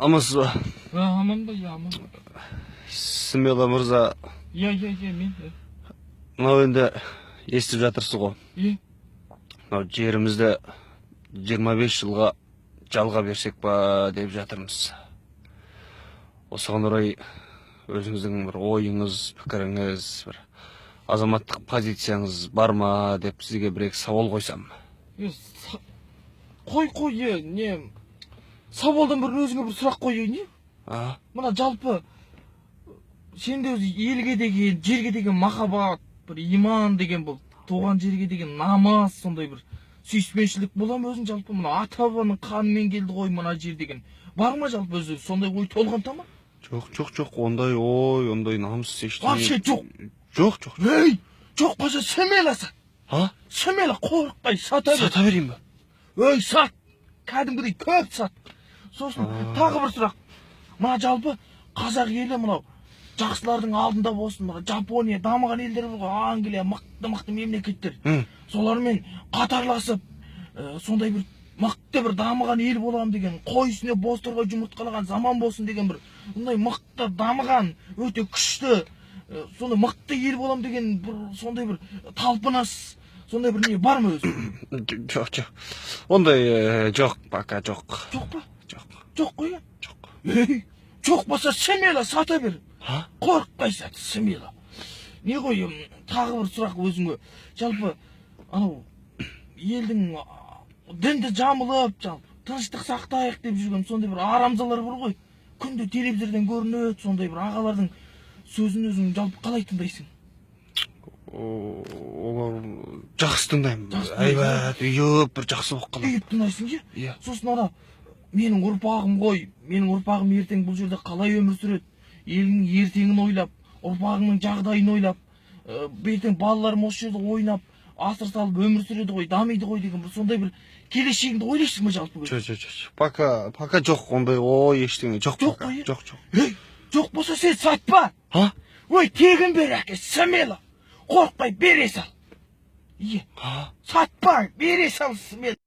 Амансыз ба? Аман ба? Иә, аман. Смело мырза. Иә, мен, иә. Мынау енді естіп жатырсыз ғой. Иә. Мынау жерімізді 25 жылға жалға берсек па деп жатырмыз. Осыған орай өзіңіздің бір ойыңыз, пікіріңіз, бір азаматтық позицияңыз бар ма деп сізге бір екі сауал қойсам. Е, қой, қой, е, не, сауалдан бұрын өзіңе бір сұрақ қояйын, е. А? Мына жалпы сенде өзі елге деген, жерге деген махаббат, бір иман деген, бұл туған жерге деген намыс, сондай бір сүйіспеншілік бола ма өзің? Жалпы мына ата бабаның қанымен келді ғой мына жер деген бар ма? Жалпы өзі сондай ой толғанта ма? Жоқ, жоқ, жоқ, ондай ой, ондай намыс ештеңе. Вообще жоқ? Жоқ. Ей, жоқ болса, смело сат. А? Смело, қорықпай сата бер. Сата берейін ба? Ей, сат, кәдімгідей көп сат. Сосын тағы бір сұрақ: мына жалпы қазақ елі мынау жақсылардың алдында болсын, мына Жапония, дамыған елдер бар ғой, Англия, мықты мықты мемлекеттер, солармен қатарласып, сондай бір мықты, бір дамыған ел боламын деген, қой үстіне бозторғай жұмыртқалаған заман болсын деген, бір сондай мықты, дамыған, өте күшті, сондай мықты ел боламын деген бір сондай бір талпыныс, сондай бір не бар ма өзі? Жоқ, ондай жоқ, пока жоқ. Жоқ па? Жоқ. Жоқ қой, иә? Жоқ. Ей, жоқ болса, смело сата бер. А? Қорықпай сат, смело. Не ғой, тағы бір сұрақ өзіңе: жалпы анау елдің дінді жамылып, жалпы тыныштық сақтайық деп жүрген сондай бір арамзалар бар ғой, күнде телевизордан көрінеді, сондай бір ағалардың сөзін өзің жалпы қалай тыңдайсың? Олар жақсы тыңдаймын. Жақсы тыңдайсың. Әйбат, үйіп, бір жақсы болып қалады. Үйіп тыңдайсың, иә? Иә. Сосын ана менің ұрпағым ғой, менің ұрпағым ертең бұл жерде қалай өмір сүреді, елдің ертеңін ойлап, ұрпағыңның жағдайын ойлап, ертең балаларым осы жерде ойнап, асыр салып өмір сүреді ғой, дамиды ғой деген бір сондай бір келешегіңді ойлайсың ба жалпы өзің? Жоқ, пока жоқ, ондай ой, ештеңе жоқ. Жоқ Пока қой, иә? Жоқ. Ей, жоқ болса, сен сатпа. А? Ой, тегін бер, әке, смело, қорықпай бере сал, иә. А? Сатпа, бере сал смело.